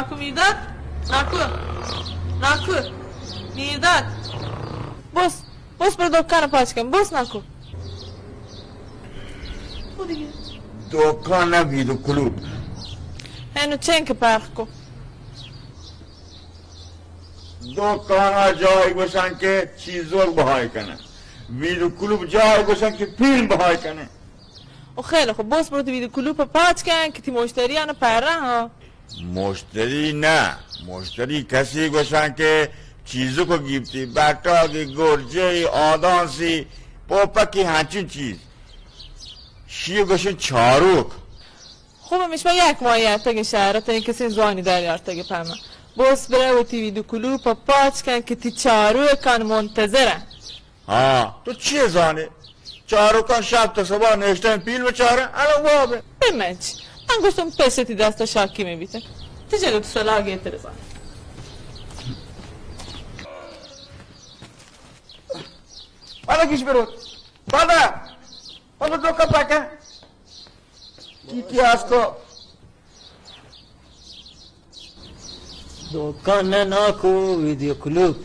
ناکو میرداد، ناکو، ناکو میرداد. بس، بس برو دکان پاچ کن، بس ناکو. دکان نه، ویدو کلوب. هنو چنک پرخ کو. دکان ءَ جاہے گوشن کہ چیزوک بہائے کنن، ویدو کلوب جاہے گوشن کہ فیلم بہائے کنن. او خیلی خوب، بس برو تو ویدو کلوب پاچ کن کہ تی مشتریان پرہ ها. مشتری نه، مشتری کسی گوشن کہ چیزوک گیپتی، بٹاگی، گرجی، آدانسی، پوپکی، ہنچین چیز. شی گوشن چاروک. خوب، ہمیش ما یک ماہی اتگیں شہر ءَ، تئی کسیں زوانی در یارتگ پہ ما. بس برو وتی ویدو کلوب پاچ کن کہ تی چاروکان منتظر انت. ہاں، تو چی زانے؟ چاروکان شپ تا سبا نشتن پیل بچارن، الان واب انت. بمنچ، من گوشتم پیسے تی دست شاکی می بیتن. تی جلو تو سلاح گیتر زان. پادا کش برو. پادا. پادا دو کپ پکن. ٹی ٹی آس کو. دکان نه ناکو، ویدیو کلوب.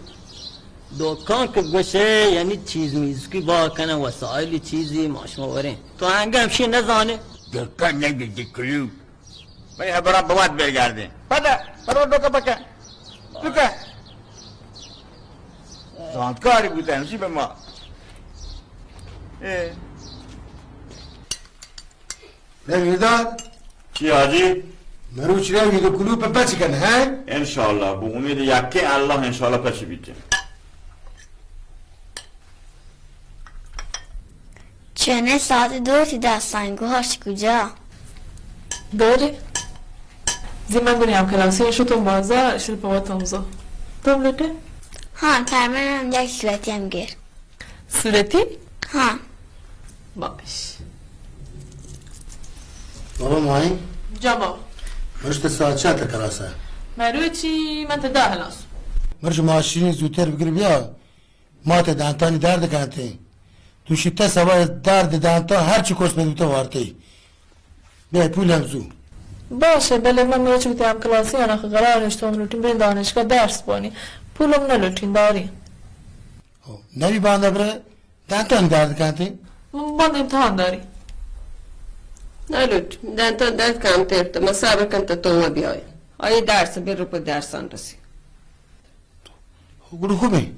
دکان که گوشه یعنی چیز میز کی با کنه، وسایل چیزی ما شما ورین. تو انگه همشی نزانه. دکان نه، ویدیو کلوب. منی ہبرا بوت برگردین. پدا، پدا دکان پکن. دکان. زانتکاری بوته همشی به ما. اے. نمیداد. چی حاجی؟ مروچی را ویدو کلوب پچ کن، ہیں؟ انشاءاللہ، بو امید یکے اللہ انشاءاللہ پچ بیتے. چنے ساعت دو تی دستان گوش کجا؟ داری؟ زی من گونی ہم کلاسی شتم بازار، شل پواتم زو. تو هم لوٹے؟ ہاں، تر من هم یک صورتی هم گیر. صورتی؟ ہاں. باش. بابا ماهین؟ جان بابا. مرچ ته ساعت چه ته کلاس ءَ؟ مروچی من ته ده کلاس. مرچ ماشینی زوتر بگر بیا. ما ته دانتانی درد کنتی. تو شیته سبا درد دانتا هر چی کس بدو تو وارتی. بیا پول هم زو. باشه، بله من مروچی ته هم کلاسی آنا قرار نشتم لوٹین برین دانشگاه درس بانی. پولم نلوٹین داری. خب، نبی باندا بره، دانتان درد کنتی؟ من باندا امتحان داری. نلوٹ، دانتان درد کمتر تو، من صبر کن تا تو ما بیای. آئی درس بر رو په درسان رسی. خب، گڑا خوبه.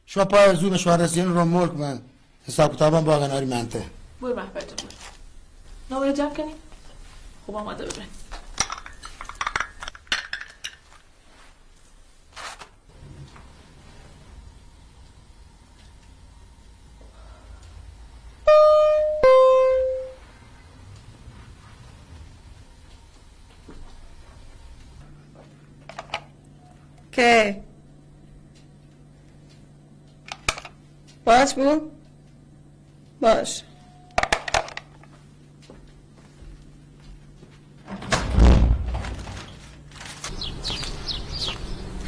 شما پای زور شما رسین رو ملک من حساب کتابان باغ ناری منته. بور محبت جان. نوره جمع کنی؟ خوب آماده ببین. که؟ پاچ بو؟ باش.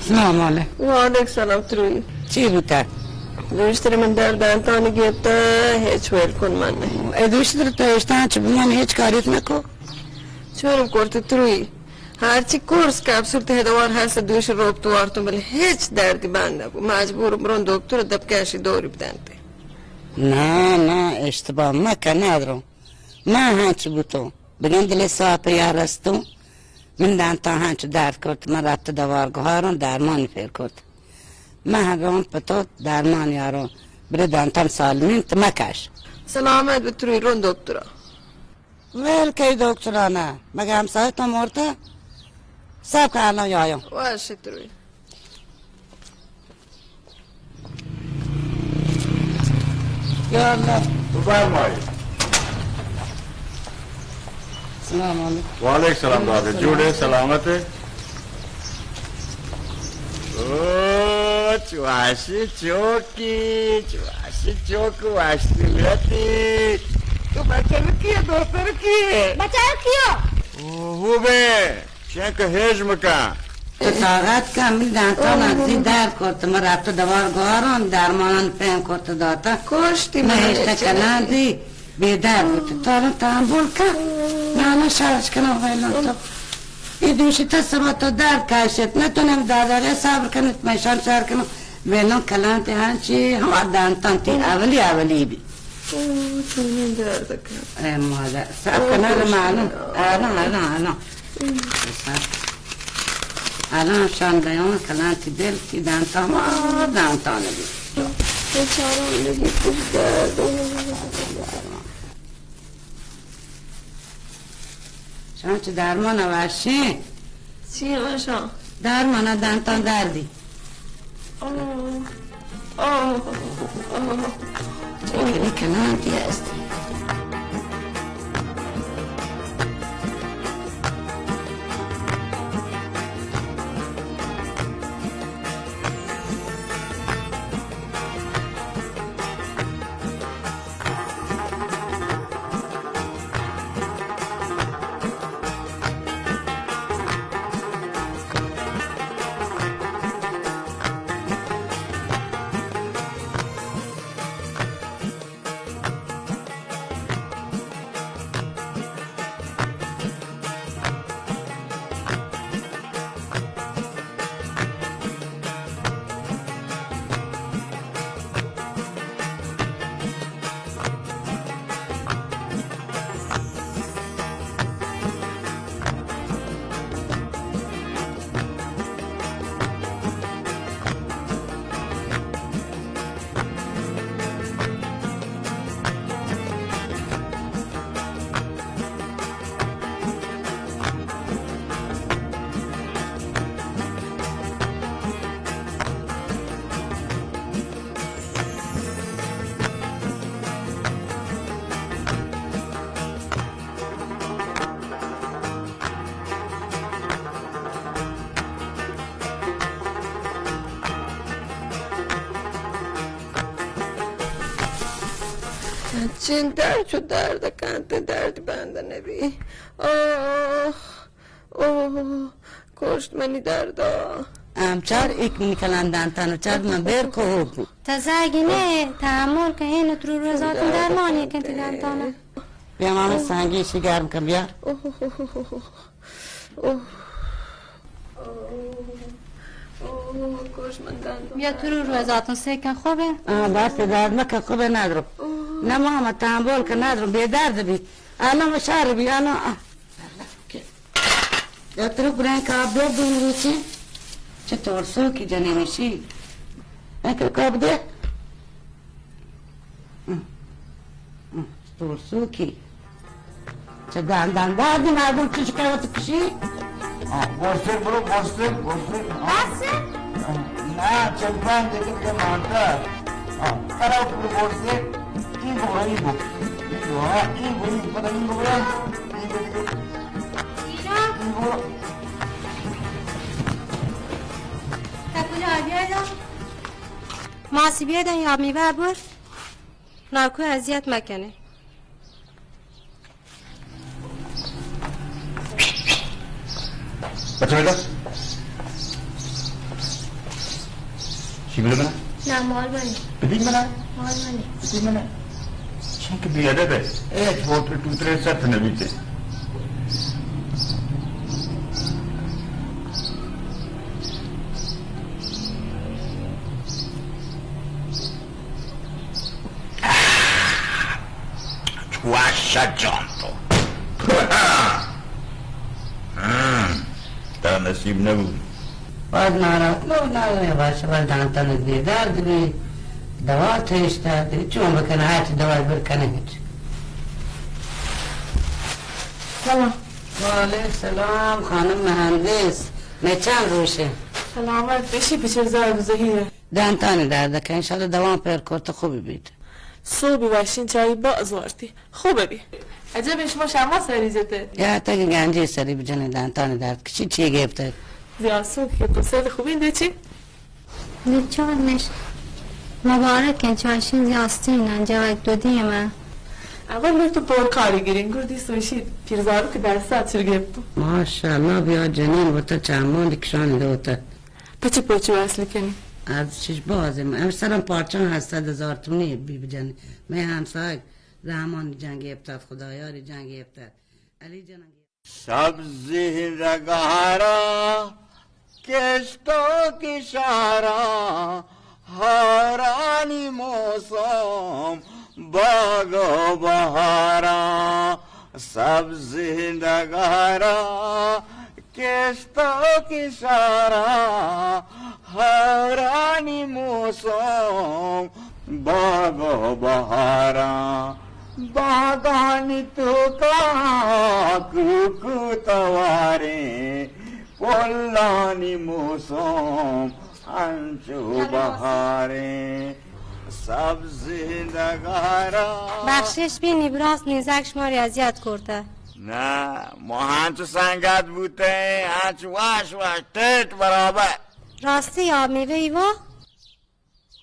سلام علیکم. وعلیکم سلام تروی. چی بوتا؟ دوشتر من درد دانتانی گیتا، هیچ ویل کن من نه. اے دوشتر تو اشتان چه بمان هیچ کاریت نکو؟ چورم کرت تروی. هرچی کورس کپسول ته دوار هست دوش روب تو وارتم، بله هیچ دردی بند نبو. مجبور برون دکتر دپ کشی دوری بدنت. نه، نه، اشتباه مکن ندارم. من هنچ بوتم. بگن دل صاحب یار استم. من دانتا هنچ درد کرت، من رفت دوار گهارم، درمانی پر کرت. من هر رون پتو درمان یارو. بره دانتان سالمین تو مکش. سلامت به تروی رون دکترا. ول کئی دکترانه، مگه همسایه تو مرته؟ صبر کن الان یایم. باشه تروی. یا الله. بفرمایید. سلام علیکم. وعلیکم سلام دادا، جوڑے، سلامت ہے؟ او، چواشی چوکی، چواشی چوک، واشتی لتی. تو بچلکی ہے، دوترکی ہے؟ بچلکی ہو؟ او، ہو بے، چنک ہیج مکا. تو طاقت کن، من دانتان ازی در کرت، من رفت دوار گواران، درمانان پیم کرت داتا. کشتی من من. هشته کنان دی، بیدار بوت. تو الان تحمل کن، من الان شرش کنم، ویلان تو. اے دوشی تا سبا تو درد کشت، نہ تو نم دادارے صبر کنت، میں شان چار کنم، بینم کلانتے ہنچی ہما دانتان تی اولی اولی بی۔ او، چونیں درد کن۔ اے مادر، صبر کن، الان، الان، الان، الان۔ الان شان دیان کلانتی دل تی دانتان، ہما دانتان بی۔ بیچارہ لگی کچھ درد۔ شما چه درمان وشین؟ چی وشان؟ درمان دانتان دردی۔ آه، آه، آه۔ چه کنی کنان تی هستی؟ چنچین درد چو درد کنت، درد بند نبی۔ آہ، اوہ، کشت منی دردا۔ ہم چار ایک منی کلان دانتان و چار من بیر کو ہو۔ تا زاگی نے، تحمل کن، اینو ترو روزاتون درمانی کن تی دانتانا۔ بیا ماما سانگی شی گرم کن بیار۔ اوہ، اوہ، اوہ، اوہ۔ اوہ۔ اوہ، اوہ، کش من دانتان۔ بیا ترو روزاتون سیکن خوبه؟ آه، بس درد مکن خوبه ندرو۔ اوه۔ نه ماما تحمل کن ندرو، بی درد بی۔ الان شر بی، الان، آه۔ یا ترو برای کاب دیر دون روچی؟ چه ترسو کی جنینشی؟ اکر کاب دیر؟ ترسوکی. چه دان دان دادی مردم چش کنت کشی؟ آه، برسه برو، برسه، برسه. آه. بس؟ آه، نه، چل پنج دقیقه که مانتا. آه، برو، برو، برسه. این برو، این برو. این برو، ها، این برو، این برو، این برو. این برو. اینا؟ این برو. تا کجا بیایدم؟ ماسی بیایدم یا میوه بر؟ ناکو اذیت مکنه. بچه بیٹا، چی بلے منا؟ نا، مال منی. بدی منا؟ مال منی. بدی منا؟ چنکہ بے ادب ئے. اے چھوٹے ٹوترے سرت نہ بیتے. چواشا جان تو. ہم، ترا نصیب نبود. باز ناراحت مہ بو، ناراحت باش، باز دانتان بے درد بی، دوا تیش دادی، چون بکن، ہرچی دوا بر کنے ہچ. سلام. وعلیکم سلام، خانم مہندس، میں چند روشے. سلامت بشی، پچر زار زہیر. دانتانی درد کہ انشاءاللہ دوام پر کرت خوبی بیت. صوبی واشین چای باز وارتی. خوب بی. عجب شما شما سری جتے. یا تک گنجی سری بجنے دانتانی درد کشی چی گپتے؟ زیاسو کہ تو سر خوبی دے چی؟ دچار نش. مبارک ہیں چاشین زیاستی نا جوک دو دیما. اول تو پور کاری گرین گردی سوشی پیرزارو کہ درسا چر گپت. ماشاءاللہ بیا جنین وتا چامان دکشان دوتا. پچی پوچی وصل کنی؟ ارزشش بازه. من سرم پارچان هشتصد هزار تومنی بی بجنی. من همسایگ رحمان جان گپتت، خدایاری جان گپتت، علی جان گپتت. سبزیں ڈگاراں کشت ءُ کشاراں، ہارانی موسم باغ ءُ بہاراں۔ سبزیں ڈگاراں کشت ءُ کشاراں، ہارانی موسم باغ ءُ بہاراں۔ باغانی توکا کوکو تواریں، پلانی موسم انچو بہاریں۔ سبزیں ڈگاراں۔ بخشش بی، نی براس نیزک شما ری اذیت کرتہ۔ نہ، ما انچو سنگت بوتیں، انچو واش واش، ٹیٹ برابر۔ راستی آ میوہ ای وا؟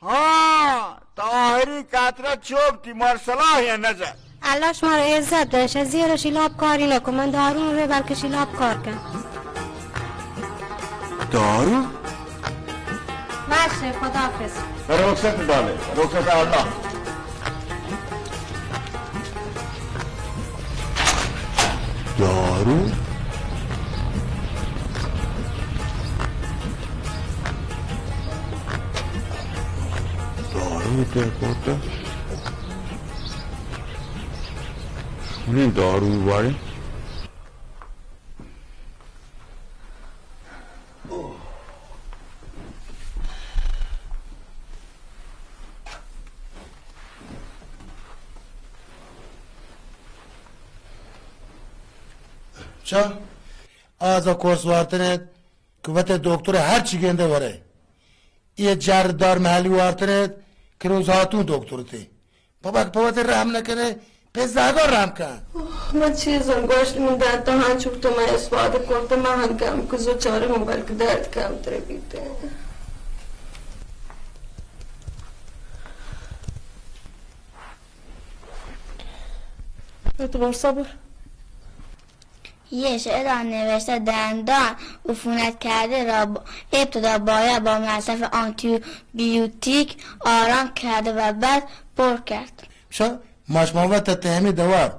ہاں، تو آخری قطرہ چوپ تی، مار صلاح یا نظر۔ اللہ شما را عزت دنت، شہ زیر شیلاب کاری نکن، من دارو رے بلکہ شیلاب کار کن۔ دارو؟ باشه، خداحافظ۔ رخصت دانے، رخصت اللہ۔ دارو؟ دارو تے کوتا؟ انہیں دارو بارے؟ چا؟ آزا کورس وارتنت کہ وت دکتر ہر چی گندے ورے۔ یہ جر دار محلی وارتنت کہ روز ہاتون دکتر تے۔ بابا، پہ وت رحم نہ کنے، پہ زاگا رحم کن۔ اوہ، من چیزاں گوشت، من دنتا ہنچو تو من اسپاد کرت، من ہن کم کہ زو چارے من بلکہ درد کم تر بیتے۔ اعتبار صبر۔ یہ شعر نوشتہ دندان عفونت کرده را ب-، ابتدا باید با مصرف آنتی‌بیوتیک آرام کرده و بعد پر کرد. شا-، ما شما وت تہ ہمے دوار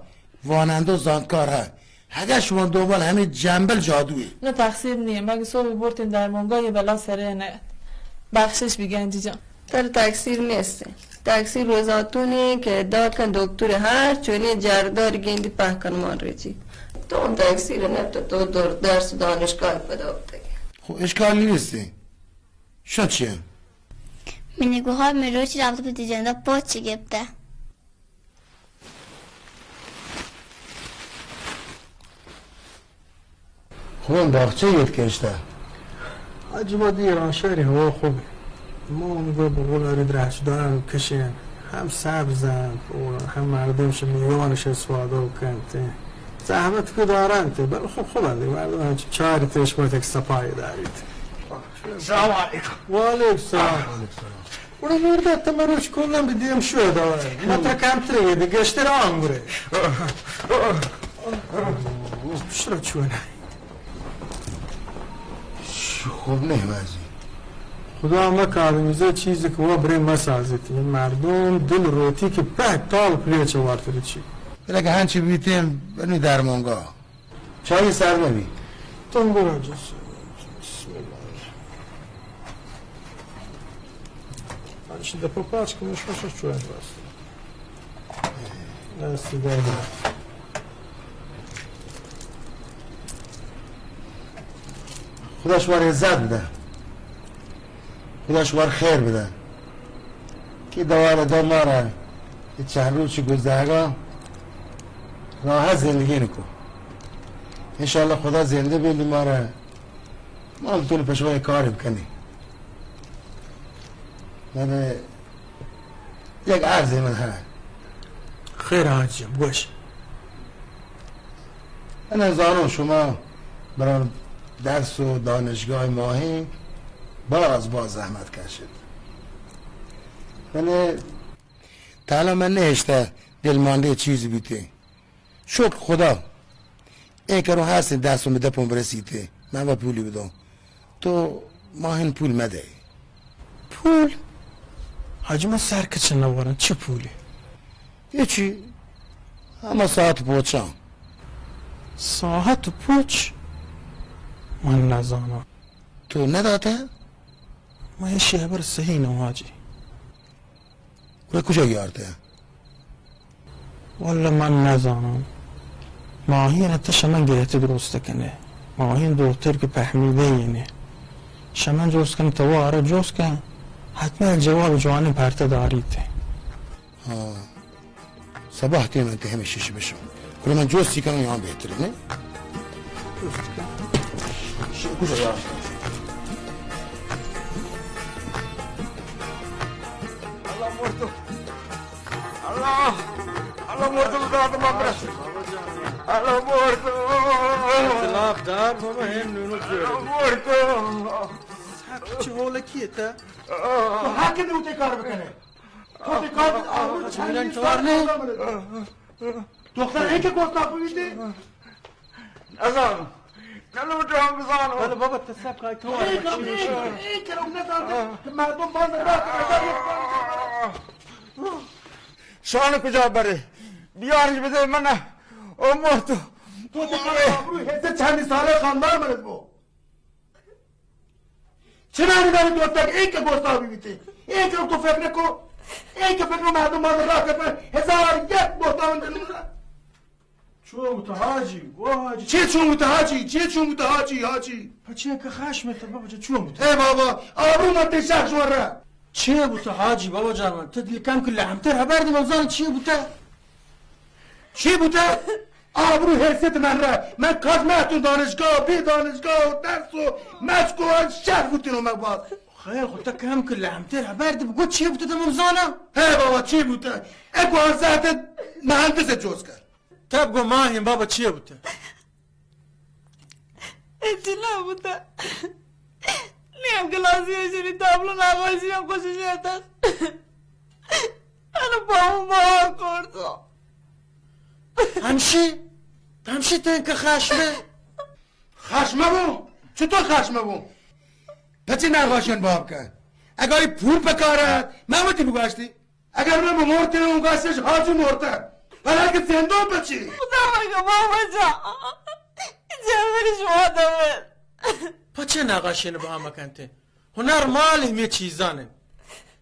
وانندہ و زانتکار ہا. اگاں شما دنبال ہمے جنبل جادوے. نہ تقصیر نیه، مگه صبح برتین درمانگاه یه بلا سره نه. بخشش بی گنجی جان. تر تقصیر نیسته. تقصیر روزاتونی که داکن دکتر هر چونی جردار گندی پهکن مان رچی. تو اون تقصیر نه تو، تو در-، درس دانشگاه پدا بتگی. خب اشکالی نیسته. شو چیه؟ منی گوهار می روچی رفته به تی جنده پاچی گپته. خون باغچه یت کشته. عجبا دی ایرانشهری هوا خوبه. ما اونگا به قول اری درخت دارن کشین. هم سبزن، هم مردم شه میوانش استفاده کنت. زحمت که دارنت، بل خب خوبن دی. مردم هم چاری تش وقت یک صفایی دارید. سلام علیکم. و علیکم سلام. گڑا مرد ات مروچ کلاً بہ دیم شو دارے. ما ترا کمتر یے دے گشتر آنگرے. شرا چون؟ خوب نہیں بازی. خدا مکا آدمیزاد چیزی که وا برے مسازیت. مردم دل روتی که په تال پریچ وارتر چی. بلکه هنچی بیتیم بنی درمانگاه. چای سر نبی. تنگو را جس. بسم الله. من شده پا پاچ کنم، شما شما چوین راست. دست درد. خدا شما را عزت بده. خدا شما را خیر بده. که دوار دا مارا چند روچی گزدهگا راحت زندگی نکو. انشاءالله خدا زنده بینی مارا، ما هم بتونی پشوی کاری بکنی. من یک عرضی من هست. خیر حاجی جان، گوش. من زانم شما برای درس و دانشگاه ماهی باز، باز زحمت کشید. ولی تا حالا من نهشته دلمانده چیزی بیته. شکر خدا. اے کرو هستیں دستم به دپم برسیته. من با پولی بدم. تو ماهین پول مده. پول؟ حاجی، من سر کچه نوارم. چه پولی؟ هیچی. همه ساعت پوچان. ساعت پوچ؟ من نزاناں. تو نداتہ؟ من ایشی ہبر سہی نہ حاجی. گڑا کجا یارتہ؟ واللہ من نزاناں. ماہین ء تہ شمن گرہتہ درست کنے. ماہین دوتر کہ پہمیدہ ینے. شمن جوست کن، توار جوست کن. حتما جواب جوانیں پرتہ داریت. ہاں. سباہ تین انت ہمیشہ شی بشو. گڑا من جوستی کناں یا بہتر نے؟ شی کجا یار؟ اللہ مردو. اللہ، اللہ مردو، داد مبرس. اللہ مردو. اختلاف دار بابا، ہین نونو جوڑ. اللہ مردو. حق چه حول کیتا؟ تو حق نہیں ہوتے کار بکنے. تو تے کار آور چاہیے. دختر ایک گوستا بیتے. ازان. چلو تو ہم بزانو. بلے بابا، تصف کائی تو. ایک، ایک، ایک لوگ نہ جانتے کہ مردم باز رات. شان کجا برے؟ بیارش بدے من. او موتو. تو تے کار آبرو حیثیت چندی سالے خاندان مرد بو. چنانی داری دوتک ایک گوستا بیتے. ایک تو فکر کو. ایک فکر مردم باز رات. ہزار یک بہتان دنیا. چون بوتا حاجی؟ او حاجی. چی چون بوتا حاجی؟ چی چون بوتا حاجی؟ حاجی. پچے کہ خشم تو بابا جان، چون بوتا؟ اے بابا، آبرو من تے شخص ورا. چی بوتا حاجی بابا جان؟ من تو دل کم کہ لحمتر خبر دی، من زان چی بوتا؟ چی بوتا؟ آبرو حیثیت من را، من کاش مہتون دانشگاہ، بی دانشگاہ و درس و مشق و شر بوتین و من باز. خیر، خو تا کم کہ لحمتر خبر دی، بگو چی بوتا تا من زانا؟ اے بابا، چی بوتا؟ اے گوان ساعت مهندس جوز کر. تب گو ماهین بابا چیه بوته؟ هیچی نبوته. نیم کلاسی شری تابلو نقاشی هم خوشش اتش. انو پامو بار کردو. همشی؟ همشی تن که خشمه؟ خشمه بو؟ چطور خشمه بو؟ پچه نقاشیان باب کن؟ اگه ای پول پکاره، من وتی بگوشتی. اگر من بمرتیں، اوں گشتش حاجی مرتہ، بلے کہ زندوں بچی. خدا مگہ بابا جان، جبر شما دمن. پچے نقاشی نباہ مکنتے؟ ہنر مال ہمے چیزان انت.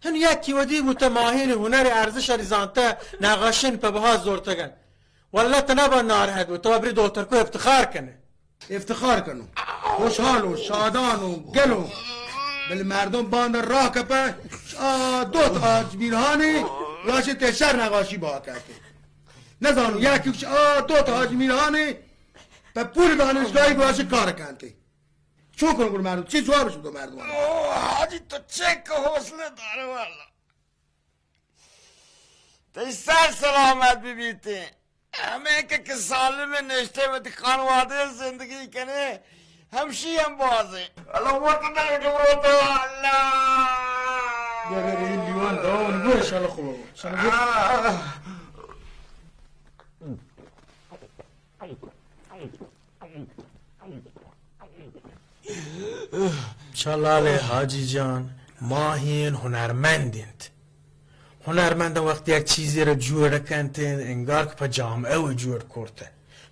ہن یکی ودی بوتہ ماہین ہنر ارزش اری زانتہ، نقاشین پہ بہا زورتگن. واللہ تنا با ناراحت بو، تو ابری دوتر کو افتخار کنے. افتخار کنوں، خوشحال و شادان و گل و، بلے مردم باندا راہ کپہ، آ، دوت حاج میرہانے، راشد تے شر نقاشی بہا کہتے. نزانو، یکی آ، دوت حاج میرہانے، پہ پول دانشگاہی گواشی کار کہتے. چون کنو گڑ مردم؟ چی جواب شدو مردم؟ او، حاجی تو چک حوصلہ دارے والا. تئی سر سلامت بہ بیتیں. ہمے کہ، کہ سالم نشتے وتی خانوادے زندگی کنے، ہمشی ہم بازیں. اللہ وت نہ ڈورو تو اللہ. بیا، بیا، بیا، لیوان دو، گوش، اللہ خوب. شلال حاجی جان ماہین ہنرمند انت. ہنرمند وقتی یک چیزے را جوڑ کنت، انگار کہ پہ جامعہ و جوڑ کرتہ.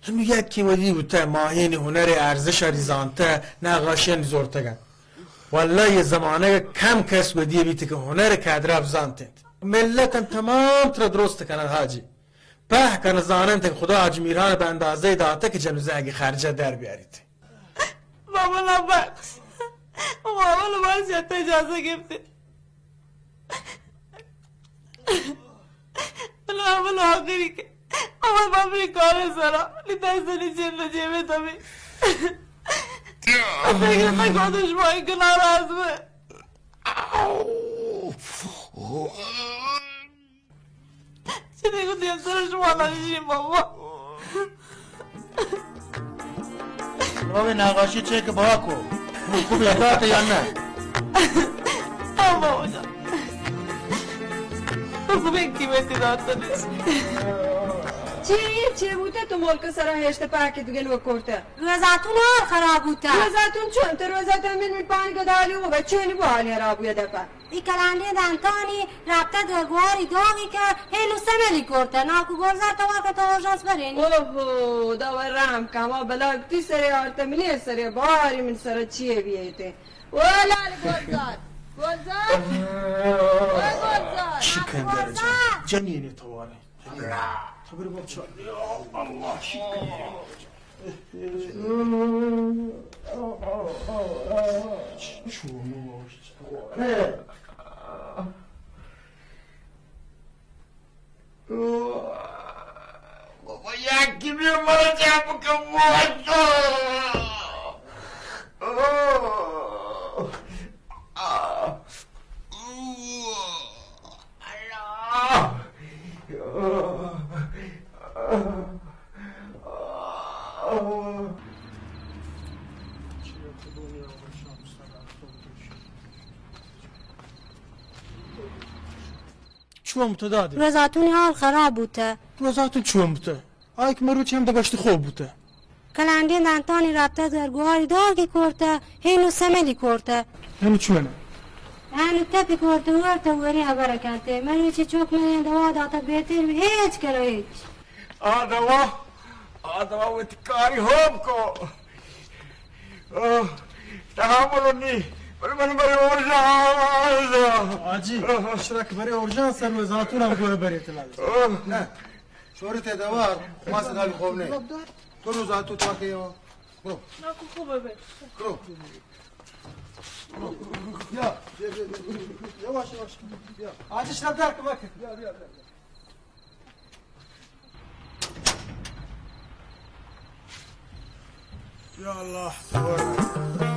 ہنو یکی ودی بوتہ، ماہین ہنر ارزش اری زانتہ، نقاشیان زورتگن. واللہ یہ زمانہ کم کس ودی بیت کہ ہنر قدر اب زانت انت. ملت تمام ترا درست کنن حاجی. پہک انت، زاننت کہ خدا حاجی میران بہ اندازہ داتہ کہ جن و زہگی خرجہ در بیاریت. بابا نبخش، بابا نبخش، تو اجازہ گپتے. بلے اول آخری کہ اول بابری کار سرا نی دستانی چیر نجیبے تبی. فکر نکو دشمن کہ ناراض بے. چنے کو دیم سر شما نشی بابا. روے ناغاشی چے کہ بہا کو. خوب یادات یا نہ؟ ہاں بابا جان. تو خوب ایک قیمتی دات نشی. چی، چی بوتہ تو ملک سرا ہشت پاکت گلو کرتہ؟ روزاتون حال خراب بوتہ۔ روزاتون چون؟ تو روزاتون من، من پانی گدالی و بچونی بو حالی خراب بوتہ دپا۔ ای کلانڈی دنتانی رابطہ درگواری دوگی کہ ہینو سملی کرتہ۔ ناکو گلزار تو واقع تو اورژانس برینی۔ اوہو، دا و رحم کما بلا تی سرے آرتہ منی سرے باری من سرا چیے بیئیتے۔ او لال گلزار، گلزار، او گلزار۔ شکندر جان، جنین توارے۔ خبر بچا۔ اللہ شکر۔ چون؟ بابا، یکی بیا مرا چاپ کن، بابا۔ چون بوتہ دادے؟ روزاتونی حال خراب بوتہ۔ روزاتون چون بوتہ؟ آئی کہ مروچی ہم دگشت خوب بوتہ۔ کلانڈی دنتانی رابطہ درگواری داگی کرتہ، ہینو سملی کرتہ۔ ہینو چونہ؟ ہینو تپی کرتہ، ورتہ وری خبر کرتہ۔ مروچی چوک من دوا داتہ بہتر بی، ہیچ کرو ہیچ۔ آ دوا، آ دوا وتی کاری خوب کو۔ اوہ، تحمل نی، بل من برے اورژانس۔ حاجی، اشرک برے اورژانس، سر و زاتون ہم گوہ برے تلال۔ اوہ۔ نہ، شورت دوار، ما سدال خوب نہ۔ تو روزاتو تو کے ہو۔ برو۔ ناکو خوب بے۔ برو۔ برو۔ بیا، بیا، بیا، بیا۔ یواش، یواش۔ بیا۔ حاجی، اشرک دار کمک۔ بیا، بیا، بیا، بیا۔ یا اللہ، تبارک۔